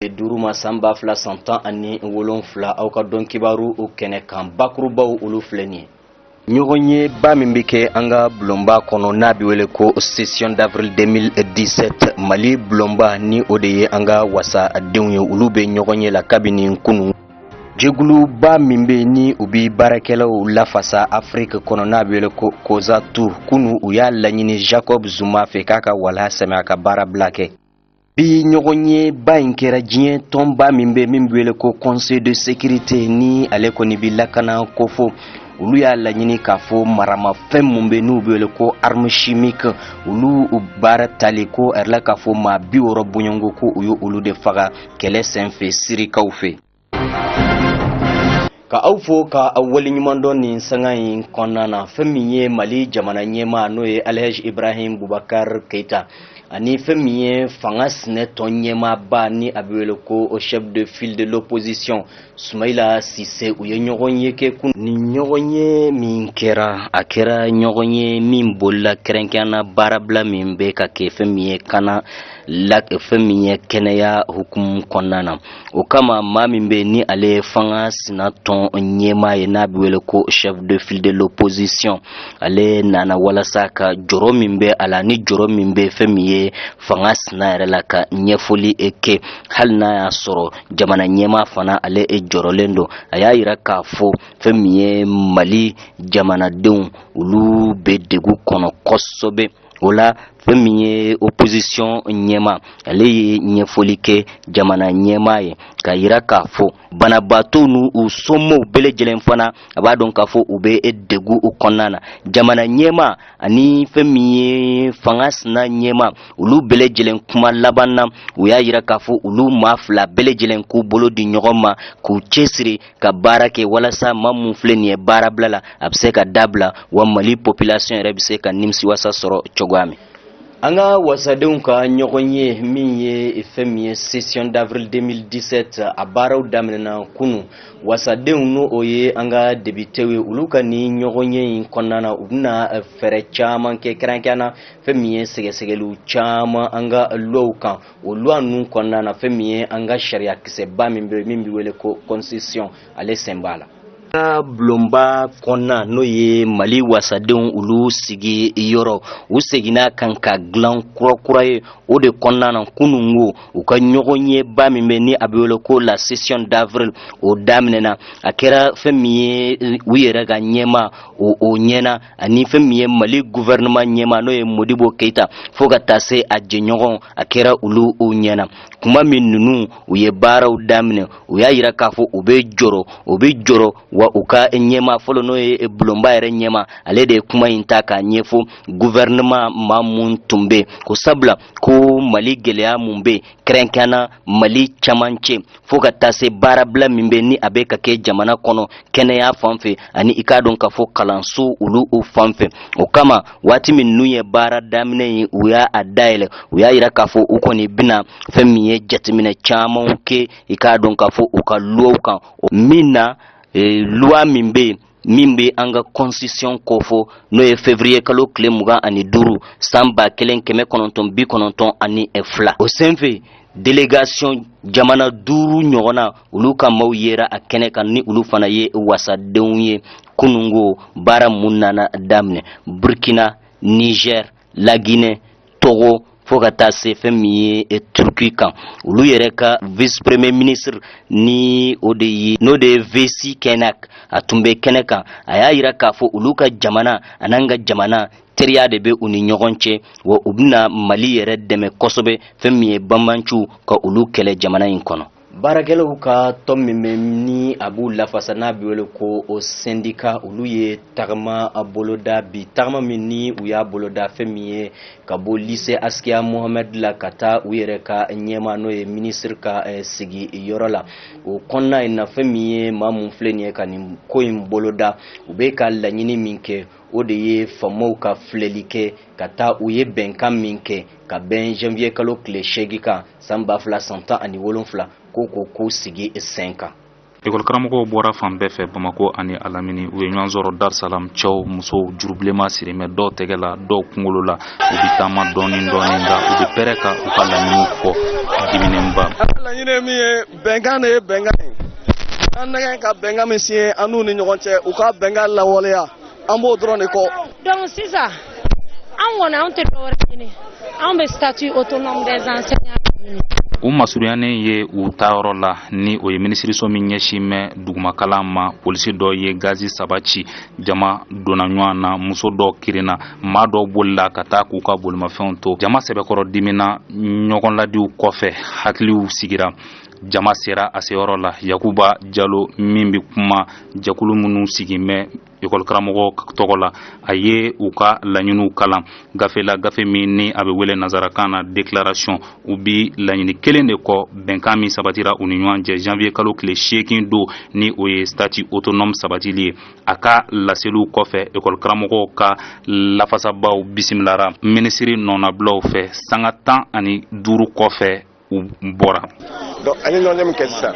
5 ma san 2017, aw ka dɔn kibaru o kɛnɛ kan, bakurubaw olu filɛ nin ye. Ɲɔgɔn ye ba min bɛ kɛ an ka bulonba kɔnɔ, n'a bɛ wele ko session d'avril 2017, Mali bulonba, ni o de ye an ka wasadenw ye, olu bɛ ɲɔgɔn ye la kabini kunun. Jɛkuluba min bɛ ni u bɛ baarakɛlaw lafasa Afiriki kɔnɔ, n'a bɛ wele ko COSATU, kunu u y'a laɲini Jacob Zuma fɛ k'a ka wala sɛmɛ a ka baarabila kɛ. Bi ɲɔgɔn ye ba in kɛra diɲɛ tɔnba min bɛ, min bɛ wele ko Conseil de sécurité, ni ale kɔni bɛ lakana kofɔ, olu y'a laɲini k'a fɔ maramafɛn mun bɛ, n'u bɛ wele ko arme chimique, olu baara tali ko a yɛrɛ k'a fɔ maa 60 bɔɲɔgɔnko ko u ye olu de faga kɛlɛ senfɛ Sirikaw fɛ. Ka aw fo ka aw waleɲuman dɔn nin sanga in kɔnɔna na. Fɛn min ye Mali jamana ɲɛmaa, n'o ye Alhaji Ibrahim Bubakar Keita, ani fɛn min ye fanga sinɛ tɔn ɲɛmaaba, ni a bɛ wele ko chef de file de l'opposition, Sumayila Sise, u ye ɲɔgɔn ye kɛ kun. Ni ɲɔgɔn ye min kɛra, a kɛra ɲɔgɔn ye min bolila kɛrɛnkɛrɛnna baarabila min bɛ ka kɛ fɛn min ye kana la, fɛn min ye kɛnɛya hukumu kɔnɔna na. O kama, maa min bɛ, ni ale ye fanga sina tɔn ɲɛmaa ye, n'a bɛ wele ko chef de file de l'opposition, ale nana walasa ka jɔrɔ min bɛ a la, ni jɔrɔ min bɛ fɛn min ye fanga sina yɛrɛ la, ka ɲɛfɔli kɛ. Hali n'a y'a sɔrɔ jamana ɲɛmaa fana, ale jɔrɔlen don, a y'a yira k'a fɔ fɛn min ye Mali jamanadenw, olu bɛ degun kɔnɔ kosɛbɛ. O la, fɛn min ye opposition ɲɛmaa, ale ye ɲɛfɔli kɛ jamana ɲɛmaa ye ka yira k'a fɔ banabaatɔw n'u u somɔgɔw bɛɛ lajɛlen fana, a b'a dɔn k'a fɔ u bɛ degun u kɔnɔna na. Jamana ɲɛmaa ani fɛn min ye fanga sina ɲɛmaa, olu bɛɛ lajɛlen kuma laban na, u y'a yira k'a fɔ olu maa fila bɛɛ lajɛlen k'u bolo di ɲɔgɔn ma, k'u cɛsiri ka baara kɛ walasa maa mun filɛ nin ye baarabila la, a bɛ se ka dabila, wa Mali population yɛrɛ bɛ se ka nimisiwasa sɔrɔ cogoya min. An ka wasadenw ka ɲɔgɔn ye min ye fɛn min ye session d'avril 2017, a baaraw daminɛna kunu. Wasadenw, n'o o ye an ka députéw ye, olu ka ni ɲɔgɔn ye in kɔnɔna na, u bɛna fɛɛrɛ caman kɛ, kɛrɛnkɛrɛn na fɛn min ye sɛgɛsɛgɛliw caman an ka loiw kan. O loi ninnu kɔnɔna na, fɛn min ye an ka sariya kisɛba min bɛ, min bɛ wele ko constitution, ale sen b'a la. Bulonba kɔnɔna, n'o ye Mali wasadenw olu sigi yɔrɔ, u seginna kan ka dilan kura kura ye. O de kɔnɔna na, kunungo u ka ɲɔgɔn ye ba min bɛ, ni a bɛ wele ko la session d'avril, o daminɛna. A kɛra fɛn min ye u yɛrɛ ka ɲɛma o ɲɛna, ani fɛn min ye Mali gouvernement ɲɛma, n'o ye Modibo Keyita, fo ka taa se a jɛɲɔgɔn, a kɛra olu o ɲɛna. Kuma min ninnu u ye baaraw daminɛ, u y'a yira k'a fɔ u bɛ jɔrɔ, u bɛ jɔrɔ wa. U ka ɲɛma fɔlɔ, n'o ye bulonba yɛrɛ ɲɛma, ale de ye kuma in ta k'a ɲɛfɔ gouvernement maa mun tun bɛ ko sabula ko Mali gɛlɛya mun bɛ, kɛrɛnkɛrɛnna Mali camancɛ, fo ka taa se baarabila min bɛ, ni a bɛ ka kɛ jamana kɔnɔ kɛnɛya fan fɛ, ani i k'a dɔn k'a fɔ kalanso olu o fan fɛ. O kama, waati min ninnu ye baara daminɛ ye, u y'a dayɛlɛ, u y'a yira k'a fɔ u kɔni bɛna fɛn min ye jateminɛ camanw kɛ, i k'a dɔn k'a fɔ u ka loiw kan min na, loi min bɛ yen, min bɛ an ka constitution kofɔ, n'o ye février kalo tile 25 san 1992. O senfɛ, délégation jamana duuru ɲɔgɔn na, olu ka maaw yera a kɛnɛ kan, ni olu fana ye wasadenw ye. Kunungo baara mun nana daminɛ, Burkina, Niger, Laginɛ, Togo, fo ka taa se fɛn min ye Turki kan, olu yɛrɛ ka vice premier ministre, ni o de ye n'o de ye Veysi Kaynak, a tun bɛ kɛnɛ kan. A y'a yira k'a fɔ olu ka jamana an'an ka jamana, teriya de bɛ u ni ɲɔgɔn cɛ, wa u bɛna Mali yɛrɛ dɛmɛ kosɛbɛ, fɛn min ye banbanciw ka olu kɛlɛ jamana in kɔnɔ. Baarakɛlaw ka tɔn min bɛ, ni a b'u lafasa, n'a bɛ wele ko o syndicat, olu ye tagama boloda bi. Tagama min ni u y'a boloda, fɛn min ye ka bɔ lycée Askia Mohamed la ka taa u yɛrɛ ka ɲɛma, n'o ye ministre ka sigi yɔrɔ la. O kɔnɔna in na, fɛn min ye maa mun filɛ nin ye ka nin ko in boloda, u bɛ ka laɲini min kɛ, o de ye faamaw ka filɛli kɛ ka taa u ye bɛnkan min kɛ ka bɛn janvier kalo tile 8 kan san 2017, ko ko sigi sen kan. Ekɔlikaramɔgɔw bɔra fan bɛɛ fɛ Bamakɔ ani a lamini. U ye ɲɔgɔn sɔrɔ Dar-Salam. Cɛw, musow, jurubilenma sirimɛ dɔw tɛgɛ la, dɔw kunkolo la. U bɛ taama dɔɔni dɔɔni, nka u bɛ pɛrɛ ka u ka laɲiniw fɔ diminenba. Laɲini ye min ye, bɛnkan de ye bɛnkan ye. An nɛgɛ ka bɛnkan min signé an n'u ni ɲɔgɔn cɛ, u ka bɛnkan lawaleya, an b'o dɔrɔn de kɔ. Donc sisan an kɔni, anw tɛ dɔwɛrɛ ɲini, anw bɛ statut autonome des enseignants ɲini. U masurunyanen ye u taayɔrɔ la, ni o ye minisiriso min ɲɛsin bɛ dugumakalan ma, polisi dɔ ye gazi saba ci. Jama donna ɲɔgɔn na, muso dɔ kirinna, maa dɔw bolila ka taa k'u ka bolimafɛnw to. Jama sɛbɛkɔrɔ dimina. Ɲɔgɔn ladiw kɔfɛ, hakiliw sigira, jama sera a seyɔrɔ la. Yakuba Jalo min bɛ kuma jɛkulu minnu sigin bɛ ekɔlikaramɔgɔ tɔgɔ la, a ye u ka laɲiniw kalan gafe la, gafe min ni a bɛ wele nansarakan na déclaration. U bi laɲini kelen de kɔ, bɛnkan min sabatira u ni ɲɔgɔn cɛ janvier kalo tile 8 don, ni o ye statut autonome sabatili ye. A ka laseliw kɔfɛ, ekɔlikaramɔgɔw ka lafasabaw bisimilara minisiri nɔnabilaw fɛ. Sanga 15 kɔfɛ, u bɔra. Donc an ye ɲɔgɔn min kɛ sisan,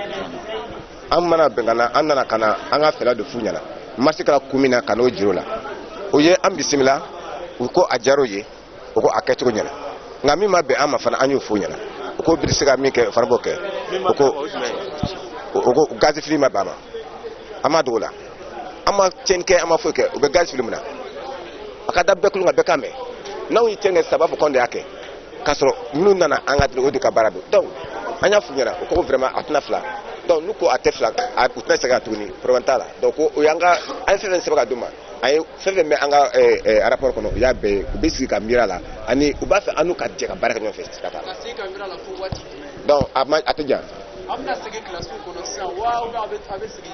an mana bɛnkan na, an nana ka na an ka fɛɛrɛ de f'u ɲɛna. Marche kɛra kun min na, ka n'o jiro la, o ye an bisimila. U ko a diyar'o ye, u ko a kɛcogo ɲɛna, nka min ma bɛn an ma fana, an y'o f'u ɲɛna. U ko bɛ se ka min kɛ, o fana b'o kɛ. U ko gazi fili ma bɛn a ma, an ma dogo la, an ma tiɲɛni kɛ, an ma foyi kɛ. U bɛ gazi fili mun na? A ka da bɛɛ kulo kan, bɛɛ k'a mɛn. N'anw ye tiɲɛni kɛ sisan, a b'a fɔ k'anw de y'a kɛ, k'a sɔrɔ minnu nana an ka o de ka baara don. Donc an y'a f'u ɲɛna, u ko vraiment a tɛna fila. Donc n'u ko a tɛ fila, u tɛna segin a tuguni, problème t'a la. Donc o y'an ka, an ye fɛn fɛn sɛbɛn ka d'u ma, a ye fɛn fɛn bɛ an ka rapport kɔnɔ, u y'a bɛɛ ye. U bɛ sigi ka miiri a la, ani u b'a fɛ an n'u ka jɛ ka baara kɛ ɲɔgɔn fɛ, sika t'a la. Donc a ma, a tɛ jan. A bɛna segin kilasiw kɔnɔ sisan wa, ou bien a bɛ segin,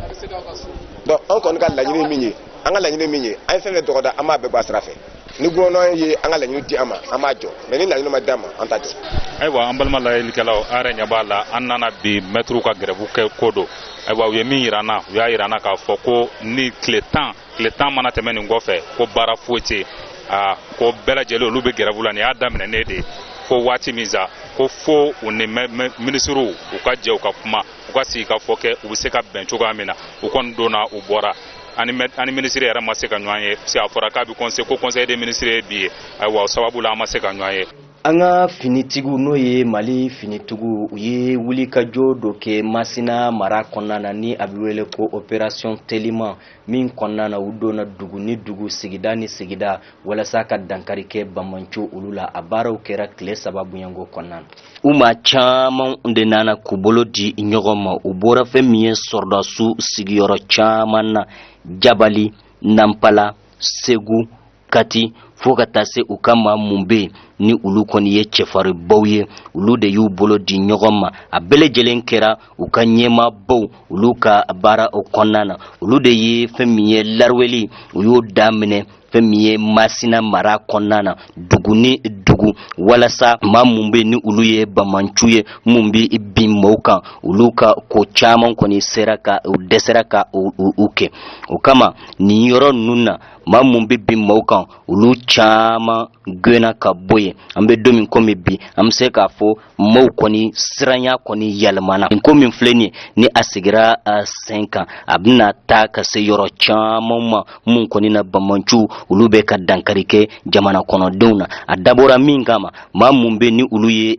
a bɛ segin aw ka so? Donc anw kɔni ka laɲini ye min ye, an ka laɲini ye min ye, an ye fɛn fɛn dɔgɔda, an b'a bɛɛ bɔ a sira fɛ. Ni gouvernement ye an ka laɲini di an ma, an b'a jɔ, mais ni laɲini ma di an ma, an t'a jɔ. Ayiwa, an balima layɛlikɛlaw, an yɛrɛ ɲɛ b'a la, an nana bi mɛtiriw ka grève kɛ ko don. Ayiwa, u ye min yira an na, u y'a yira an na k'a fɔ ko ni tile 10 mana tɛmɛ nin kɔfɛ, ko baara foyi tɛ yen. Aa, ko bɛɛ lajɛlen olu bɛ grève la. Nin y'a daminɛ ne de ye fo waati min sa, ko fo u ni minisiriw u ka jɛ, u ka kuma, u ka sigi ka fɔ kɛ, u bɛ se ka bɛn cogoya min na. U kɔni donna, u bɔra, ani minisiri yɛrɛ ma se ka ɲɔgɔn ye, parce que a fɔra k'a bɛ conseil, ko conseil des ministres ye bi ye. Ayiwa, o sababu la, an ma se ka ɲɔgɔn ye. An ka finitigiw, n'o ye Mali finitigiw, u ye wulikajɔ dɔ kɛ Masina mara kɔnɔna na, ni a bɛ wele ko opération Teliman, min kɔnɔna na u donna dugu ni dugu, sigida ni sigida, walasa ka dankari kɛ banbanco olu la. A baaraw kɛra tile 3 bonyanko kɔnɔna na. U maa caman de nana k'u bolo di ɲɔgɔn ma. U bɔra fɛn min ye sɔrɔdasiw sigiyɔrɔ caman na: Jabali, Nanpala, Segu, Kati, fo ka taa se u ka maa mun bɛ yen ni olu kɔni ye cɛfarinbaw ye, olu de y'u bolo di ɲɔgɔn ma. A bɛɛ lajɛlen kɛra u ka ɲɛmaabaw olu ka baara o kɔnɔna na. Olu de ye fɛn min ye laruweli, u y'o daminɛ fɛn min ye Masina mara kɔnɔna na, dugu ni dugu, walasa maa mun bɛ ni olu ye bamancu ye, mun bɛ bin maaw kan, olu ka ko caman kɔni sera ka u dɛsɛra ka u kɛ. O kama, nin yɔrɔ ninnu na, maa mun bɛ bin maaw kan, olu caman gɛnna ka bɔ yen. An bɛ don min komi bi, an bɛ se k'a fɔ maaw kɔni siranya kɔni yɛlɛmana. Nin ko min filɛ nin ye, ni a sigira sen kan, a bɛna taa ka se yɔrɔ caman ma mun kɔni na bamancu olu bɛ ka dankari kɛ jamana kɔnɔdenw na. A dabɔra min kama, maa mun bɛ ni olu ye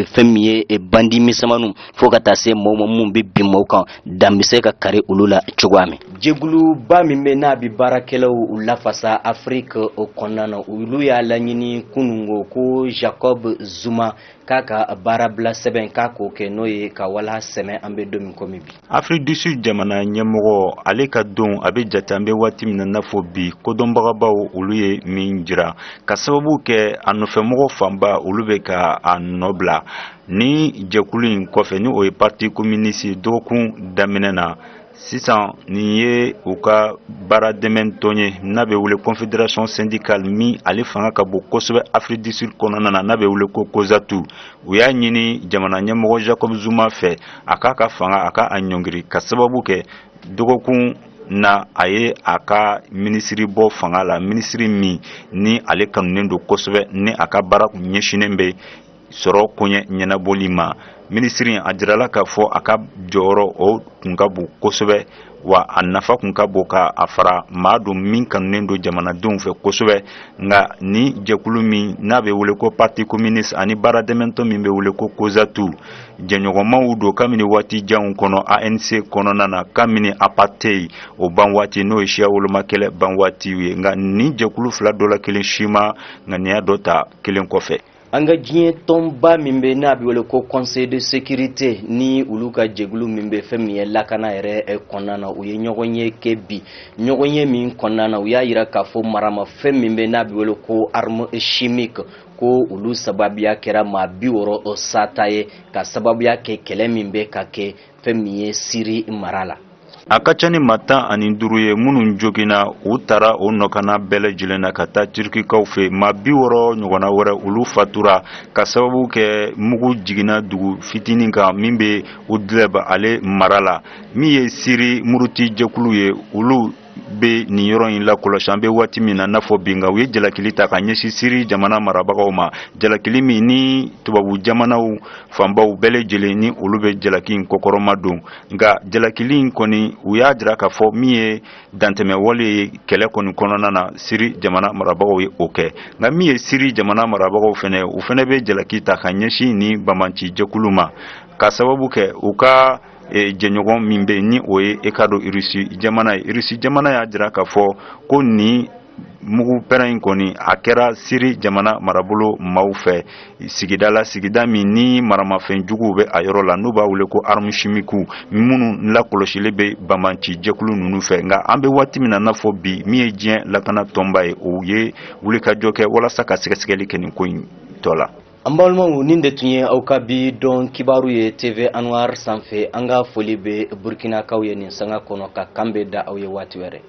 fɛn min ye bandi misɛnmaninw, fo ka taa se maaw ma mun bɛ bin maaw kan, dan bɛ se ka kari olu la cogoya min. Jɛkuluba min bɛ n'a bɛ baarakɛlaw lafasa Afiriki o kɔnɔna na, olu y'a laɲini kununko ko Jacob Zuma k'a ka baarabila sɛbɛn k'a k'o kɛ, n'o ye ka wala sɛmɛ an bɛ don min komi bi. Afrique du Sud jamana ɲɛmɔgɔ, ale ka don a bɛ jate an bɛ waati min na n'a fɔ bi, kodɔnbagabaw olu ye min jira, ka sababu kɛ a nɔfɛmɔgɔ fanba olu bɛ ka a nɔ bila ni jɛkulu in kɔfɛ, ni o ye Parti communiste. Dɔgɔkun daminɛ na sisan, nin ye u ka baara dɛmɛ tɔn ye n'a bɛ wele Confédération syndicale, min ale fanga ka bon kosɛbɛ Afrique du Sud kɔnɔna na, n'a bɛ wele ko COSATU. U y'a ɲini jamana ɲɛmɔgɔ Jacob Zuma fɛ, a k'a ka fanga, a ka a ɲɔngiri, ka sababu kɛ dɔgɔkun na a ye a ka minisiri bɔ fanga la, minisiri min ni ale kanunen don kosɛbɛ, ni a ka baara kun ɲɛsinnen bɛ sɔrɔ koɲɛ ɲɛnabɔli ma. Minisiri a jirala k'a fɔ a ka jɔyɔrɔ o kun ka bon kosɛbɛ, wa a nafa kun ka bon ka a fara maa don min kanunen don jamanadenw fɛ kosɛbɛ. Nka ni jɛkulu min n'a bɛ wele ko Parti communiste ani baaradɛmɛtɔn min bɛ wele ko COSATU, jɛɲɔgɔnmaw don kabini waati janw kɔnɔ ANC kɔnɔna na, kabini apartheid o ban waati, n'o ye siya woloma kɛlɛ ban waati ye. Nka ni jɛkulu fila dɔ la kelen si ma ŋaniya dɔ ta kelen kɔfɛ. An ka diɲɛ tɔnba min bɛ n'a bɛ wele ko Conseil de sécurité, ni olu ka jɛkulu min bɛ fɛn min ye lakana yɛrɛ kɔnɔna na, u ye ɲɔgɔn ye kɛ bi. Ɲɔgɔn ye min kɔnɔna na, u y'a yira k'a fɔ maramafɛn min bɛ n'a bɛ wele ko arme chimique, ko olu sababuya kɛra maa 60 sata ye, ka sababuya kɛ kɛlɛ min bɛ ka kɛ fɛn min ye Siri mara la. A ka ca ni maa 15 ye minnu joginna, u taara o nɔkana bɛɛ lajɛlen na ka taa Turikikaw fɛ. Maa 60 ɲɔgɔnna wɛrɛ, olu fatura ka sababu kɛ mugu jiginna dugu fitinin kan min bɛ Idlib ale mara la. Min ye Siri muruti jɛkulu ye, olu bɛ nin yɔrɔ in lakɔlɔsi an bɛ waati min na n'a fɔ bi. Nka u ye jalakili ta ka ɲɛsin Siri jamana marabagaw ma, jalakili min ni tubabu jamanaw fanbaw bɛɛ lajɛlen ni olu bɛ jalaki in kɔkɔrɔma don. Nka jalakili in kɔni, u y'a jira k'a fɔ min ye dantɛmɛwale ye kɛlɛ kɔni kɔnɔna na, Siri jamana marabagaw ye o kɛ. Nka min ye Siri jamana marabagaw fɛnɛ, u fɛnɛ bɛ jalaki ta ka ɲɛsin ni banbanci jɛkulu ma, ka sababu kɛ u ka jɛɲɔgɔn min bɛ ni o ye e ka don Irisi jamana ye. Irisi jamana y'a jira k'a fɔ ko nin mugu pɛrɛn in kɔni, a kɛra Siri jamana marabolo maaw fɛ sigida la, sigida min ni maramafɛn juguw bɛ a yɔrɔ la, n'u b'a wele ko arme chimique, minnu lakɔlɔsilen bɛ banbanci jɛkulu ninnu fɛ. Nka an bɛ waati min na n'a fɔ bi, min ye diɲɛ lakana tɔnba ye, o ye wulikajɔ kɛ walasa ka sɛgɛsɛgɛli kɛ nin ko in tɔ la. An balimaw, nin de tun ye aw ka bi dɔn kibaru ye TV Anwar sanfɛ. An ka foli bɛ Burkinakaw ye nin sanga kɔnɔ, ka kan bɛ da aw ye waati wɛrɛ.